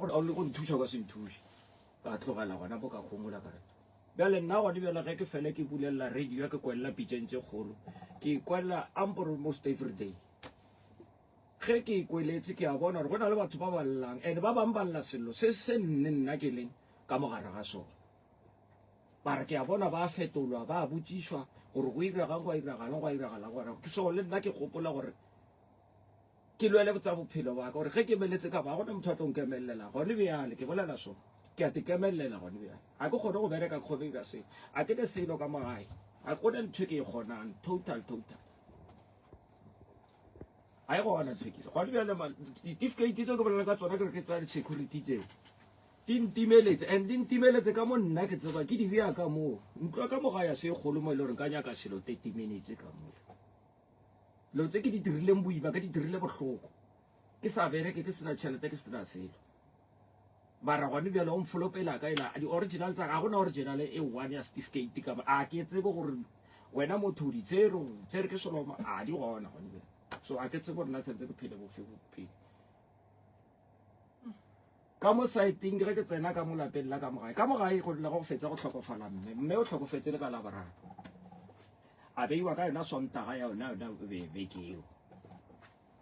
gore o le go nthuša o ka se nthuše. Ka tlogela gona mo ka homola ka re bjale nna gone bjale ge ke fele ke bulelela radio ke kwelela pitšeng tše kgolo ke ikwelela amper almost every day. Ge ke ikweletše ke a bona gore go na le batho ba ba llang and ba bangwe ba lla sello se se nne nna ke leng ka mogare ga sona. Ba re ke a bona ba fetolwa ba botšišwa gore go iregang go a iragalang go a iragalang go a so le nna ke gopola gore ke lwele tsa bophelo ba ka gore ge ke emeletse ka ba gona motho a tlo nkemelelela gone bjale ke bolela so ke a tekemelela gone bjale ga ke kgone go bereka kgone ka se a ke ne selo ka magae ga gona ntho e ke e kgonang total total ga e gona ntho e ke gone bjale ditifikate tseo ke bolela ka tsona ke re ke tsa di-security tseo di ntimeletse and di ntimeletse ka mo nna ke tseba ke di bea ka moo ntlo ya ka mo ga ya se kgolo mo e le gore nka nyaka selo 30 minutes ka moo dilo tse ke di dirileng boima ke di dirile bohloko ke sa bereke ke sena tšhelete ke sena selo mara gone bjale o mfolopela ka ela di-original tsa ga gona original e one ya certificate ka a ke tsebe gore wena motho o di tsere o tsere ke soloma a di gona gone bjale so a ke tsebe gore nna tshwanetse ke phele bofe bophelo ka mo saeteng ge ke tsena ka mo lapeng la ka mo gae ka mo gae go rile go fetsa go tlhokofala mme mme o tlhokofetse le ka laboraro a beiwa ka yona sontaga ya yona yona beke eo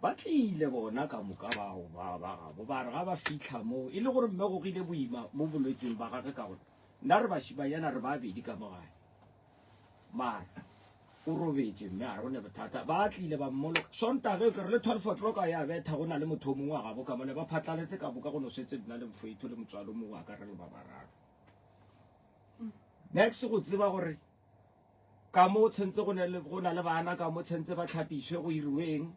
ba tlile bona ka moka bao ba ba gabo ba re ga ba fitlha moo e le gore mme go gile boima mo bolwetseng ba gage ka gore nna re bašimanyana re babedi ka mo gae mara o robetše mme a re go ne bothata ba tlile ba mmoloka sontage ke re le 12 o'clock a ya betha go na le motho o mongwe wa gabo ka mone ba phatlaletse ka boka go no setse nna le mfoitho le motswalo mongwe a ka re le ba bararo next go tseba gore ka mo tshwanetse go na le bana ka mo tshwanetse ba tlhapišwe go iriweng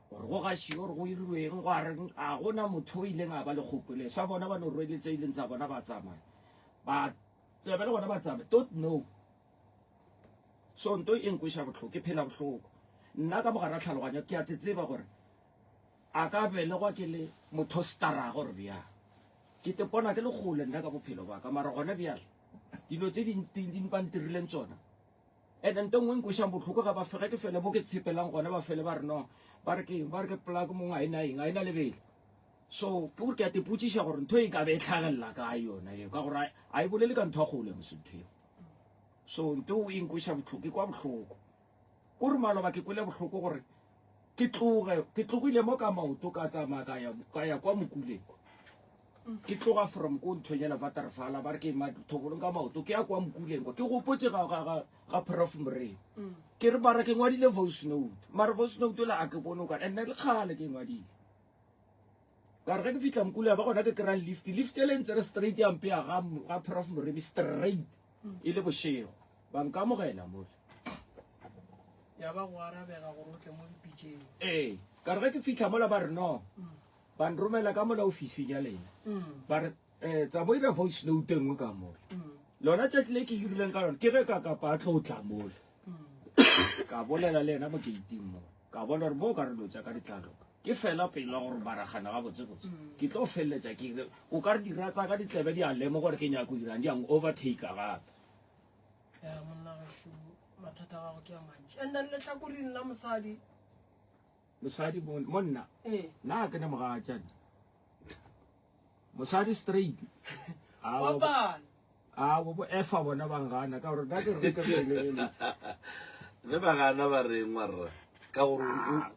gore go gašiwe gore go iriweng go a reng a gona motho o ileng a ba le kgopolo sa bona ba no rwele tse ileng tsa bona ba tsamaya ba ba le gona ba tsamaya don't know So nto e nkweša bohloko, ke phela bohloko. Nna ka mogara tlhaloganyo ke a tseba gore a ka belegwa ke le motho stara gore bjang. Ke tepona ke le kgole nna ka bophelo ba ka mara gona bjale dilo tse di ba ntirileng tsona ene nto nngwe nkwešang bohloko ga ba fege ke fele mo ke tshepelang gona ba fele ba re no ba re ke ba re ke plug mongwe ga e na eng ga e na lebelo so ke gore ke a tepotšiša gore ntho e ka be e tlhagelela ka yona eo ka gore a e bolele ka ntho ya kgole mose ntho eo So nto e nkweša bohloko, ke kwa bohloko. Kore maloba ke kwele bohloko gore ke tloge, ke tlogile mo ka maoto ka tsamaya ka ya ka ya kwa Mokuleng. Ke tloga from ko nthong yela Waterfall ba re ke mathobolong ka maoto ke ya kwa Mokuleng kwa. Ke gopotse ga ga ga ga Prof Moremi. Ke re mara ke ngwadile voice note. Mara voice note la a ke bone o ka and le kgale ke ngwadile. Ka re ge ke fihla Mokule ya ba gona ke kry-a lift. Lift ele ntse re straight ya mpea ga ga Prof Moremi straight. E le bošego. Ba nkamogela mole. Ya ba go arabega gore o tle mo dipitšeng. Ee, ka re ge ke fihla mola ba re no. Ba nromela ka mola ofising ya lena. Ba re eh tsa bo ira voice note e nngwe ka mola. Lona tšatši le ke hirileng ka lona ke ge ka kapa a tlo tla mola. Ka bolela le yena mo gate-ing mo. Ka bona gore mo ka re dilo tša ka di tla loka. Ke fela pelo ya gore maragana gabotsebotse ke tlo feleletša ke re o ka re dira tsa ka ditlebe di a lemoga gore ke nyako dirang di yang overtake gape. Ya monna gešo mathata a gago ke a mantši. And then lehlakoreng la mosadi. Mosadi monna Ee. nna ke ne mogatšane. Mosadi straight. Wa pala. A bo bo efa bona ba ngana ka gore nna ke re ke re lebeletše. Ge ba gana ba reng warra ka gore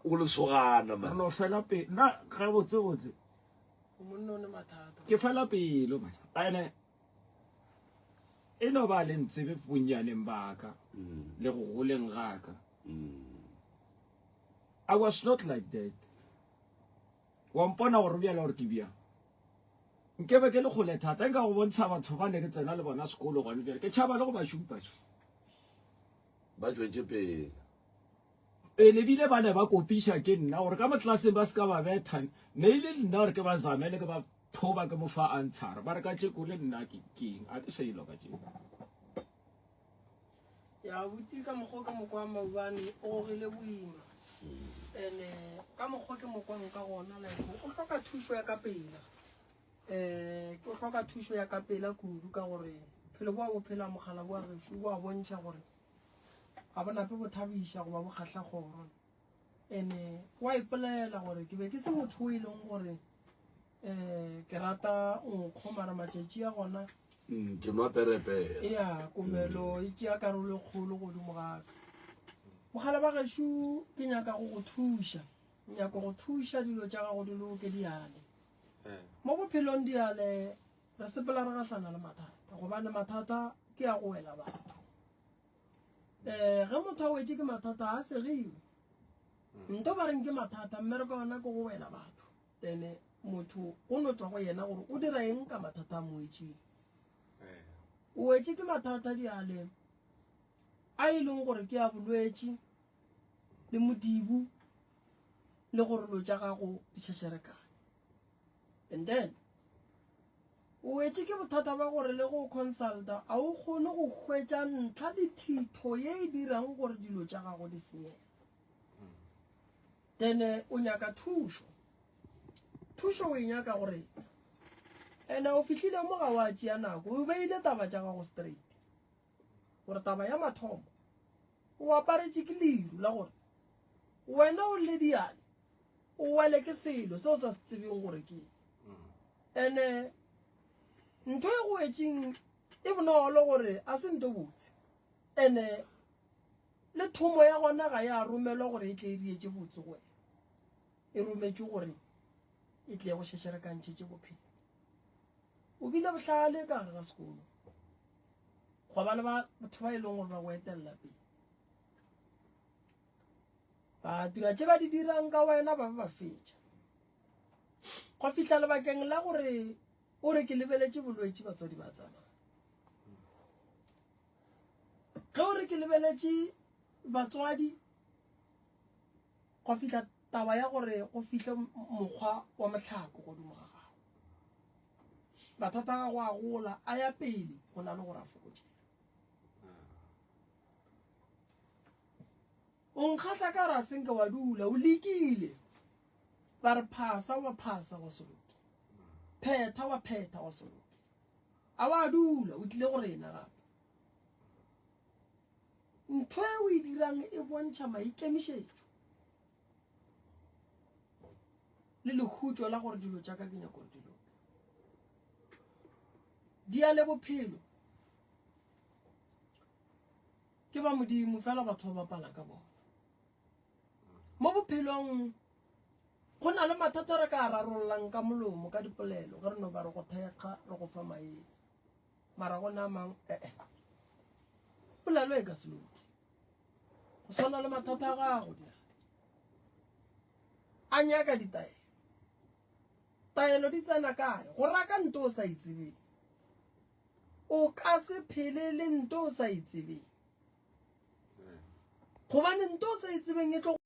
o lesogana man. No fela pelo nna ga botse botse. Monna o ne mathata. Ke fela pelo man. Ene e no ba le ntsebe bonnyaneng ba ka mm. le go goleng ga ka. Mm. I was not like that. Wa mpona gore bjale gore ke bjang. Nkebe ke le kgole thata nka go bontsha batho ba ne ke tsena le bona sekolo gone bjale ke tšhaba le go ba šupa. Ba tšwetše pele. Pele bile ba ne ba kopiša ke nna gore ka mo tlelaseng ba se ka ba betha ne e le nna gore ke ba zamele ke ba thoba ke mo fa answer ba re ka tšeko le nna ke keng a ke selo ka tšeko. Ya abuti ka mokgwa ke mokwa maubane o gogile boima ene ka mokgwa ke mokwang ka gona like o hloka thušo ya ka pela um ke o hloka thušo ya ka pela kudu ka gore phelo boa bo phela mogala boa gešo bo a bontšha gore ga bo nape bo thabiša goba bo kgahla kgoro ene wa ipolela gore ke be ke se motho o e leng gore. Um ke rata nkgo mara matšatši a gona Mm, ke nwa perepere. Ya, komelo e tšea karolo e kgolo godimo ga ka. Mogala ba gešo ke nyaka go go thuša. Nyaka go thuša dilo tša gago di loke diale. Mo bophelong diale re sepela re gahlana le mathata gobane mathata ke a go wela batho. Um ge motho a wetše ke mathata a segiwe. Nto ba reng ke mathata mmereko wa ona ke go wela batho. Then motho go no tšwa go yena gore o dira eng ka mathata a mo wetšeng. O wetše ke mathata diale a e leng gore ke a bolwetši le modibu le gore lo tša gago di šešerekane. And then o wetše ke bothata ba gore le go consulta a o kgone go hwetša ntlha le thitho ye e dirang gore dilo tša gago di senyege. Then o nyaka thušo. Thušo o e nyaka go rena. Ene o fihlile mo ga wa tšea nako, o beile taba tša gago straight. Gore taba ya mathomo o aparetše ke leru la gore wena o le diale o wele ke selo se o sa se tsebeng gore ke ene ntho e go wetšeng e bonolo gore a se nto botse ene Le thomo ya gona ga ya romelwa gore e tle e dietše botse go wena. E rometšwe gore e tle go šešerekantšhetše bophelo. O bile bohlale ka gare ga sekolo. Gwa ba le batho ba e leng gore ba go etelela pele. Ba dira tše ba di dirang ka wena ba ba ba fetša. Gwa fihla lebakeng la gore o re ke lebeletše bolwetši batswadi ba tsamaya. Ge o re ke lebeletše batswadi gwa fihla taba ya gore go fihle mokgwa wa mohlako godimo ga gago. Mathata a gago a gola a ya pele go na le gore a fokotšege. O nkgahla ka ra senke wa dula o lekile ba re phasa wa phasa wa se loke, phetha wa phetha wa se loke. A wa dula o tlile go rena gape. Ntho e o e dirang e bontšha maikemišetšo le lehutšo la gore dilo tša ka ke nyako gore di loke. Di ya le bophelo ke ba Modimo fela batho ba bapala ka bona. Mo bophelong Go na le mathata re ka a rarollang ka molomo, ka dipolelo, ge re no ba re go thekga, re go fa maele. Mara go na mang, eh-eh. Polelo e ka se loke. Go swana le mathata a gago bjale. A nyaka ditaelo. Taelo di tsena kae? Go raka nto o sa e tsebeng. O ka se phele le nto o sa e tsebeng. Gobane nto o sa e tsebeng e tlo.